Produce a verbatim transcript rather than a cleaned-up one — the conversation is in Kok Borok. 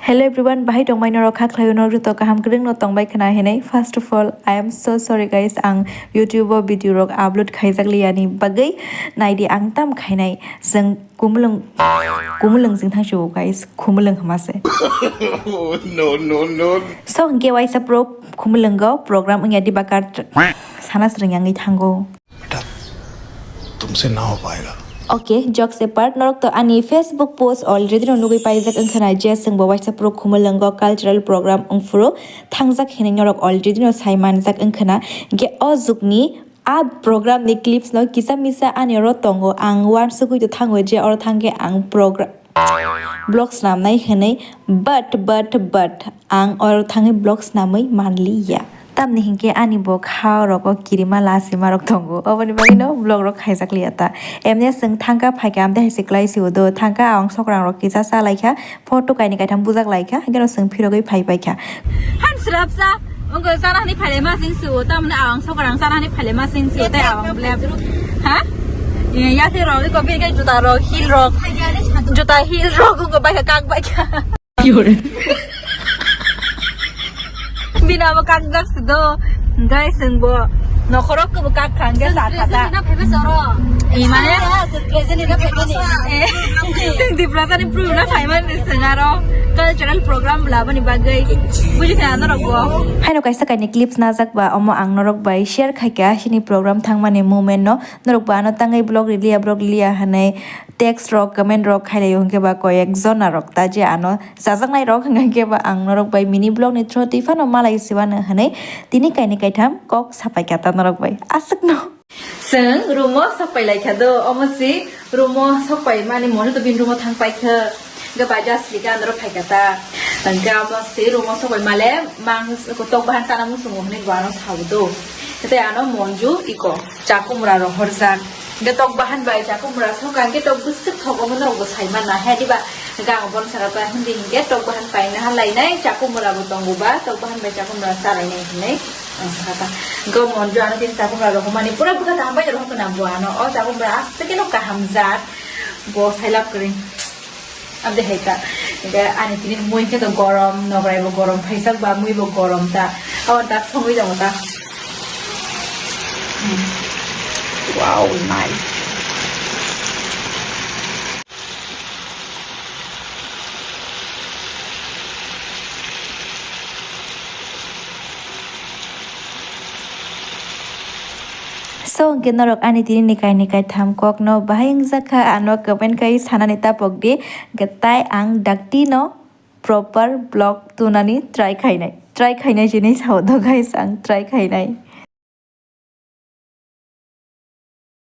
Hello everyone, bahai tongbai norok kha khlaio, norok joto kaham kwrwngno tongbai khna hinwi. First of all, I am so sorry guys, ang YouTube o video rok upload khaijak liyani bagwi. Naidi ang tam khainai, chwng kumulwng, kumulwng chwng thangsiwo guys, khumulwng hwma se. Oh, no, no, no. So, hinkhe waisa pro khumulwngo program wngya diba kar sana swrwng yangwi thango. बेटा, तुमसे ना हो पाएगा। Okay, jokes apart, norok to ani Facebook post already no nugwi paijak wngkhana je chwngbo waisa pro khumulwngo cultural program wngphuru thangjak hinwi norok already no sai manjak wngkhana. Ge o jukni a program ni clips no kisa misa ani oro tongo, ang uansugwi to thango je oro thangkhe ang program vlog snamnai hinwi, but, but, but ang oro thangwi vlog snamwi manliya. Tamni hinkhe ani bo kha rogo kirima lasima rok tongo, oboni bagwino vlog rok khaijak liya ta. Emne chwng thangka phaikha amtwi hai se kwlai se udo, thangka ang sokrang rok kisa cha laikha, photo kaini kaitham bujak laikha, hinkhe no chwng phirogwi phai paikha. Han srapsa, wngkha chana hwnwi phaile ma sing se o, tamni ang sokrang chana hwnwi phaile ma sing se o, tei ang ble. Ha? Ya te rok, ko birga juta rok, heel rok. Juta heel rok, wngkha baikha, kak baikha. Bini abo kakjak se do. Guys, chwng bo nokhorok kwbo kak kha, hwnkhe sa kha ta. Present ni na phaibai soro. Imane? Present ni na phaibai ni. Eh, chwng Tiprasa ni pru na phaiman ni chwng aro cultural program bwla boni bagwi. Buji kha norok bo. Haino kaisa kaini clips najak ba, omo ang norok bai share khaikha, sini program thangmani moment no. Norok bo ano tangwi vlog riliya, vlog riliya hinwi text rok, comment rok khailai, hwnkhe ba koyek jona rok ta je ano chajaknai rok, hwnkhe ba ang norok bai mini vlog ni through twi phano malai siwano hinwi tini kaini kaitham kok sapai kha ta norok bai aswkno. Chwng room o sok pai lai kha do, omo si room o sok pai mani, mono to bini room o thang pai kha, hwnkhe bai just lika norok phai kha ta, hwnkhe omo si room o sok pai male mang tok bahan chana muchungo hinwi bo ano sao do, tei ano monju iko. Chakumra rohorjak. Hingke tok bahan bai chakumra soka hingke tok bwswk thogo norok bo sai manna he diba? Hingke ang bono saka ta hindi hingke tok bahan paina ha lainai chakumra bo tongo ba tok bahan bai chakumra cha lainai hinui ang saka ta. Hingke o monjo ano tini chakumra rohormani pura bwkha kaham bai rohor khna bo ano o chakumra aswk khe no kaham jak bo sailab kwrwi. Abde hai ta. Hingke ani tini mui khe to gorom, nograi bo gorom, phaijak ba mui bo gorom ta. Abo tak songwi tongo ta. Hmm. Wow, nice. So, hingke norok ani tini ni kaini kaitham kokno bahai wngjakha, ano comment kai sanani tapok di, hingke tai ang dakti no proper vlog tunani try khainai, try khainai sini sao do guys, ang try khainai.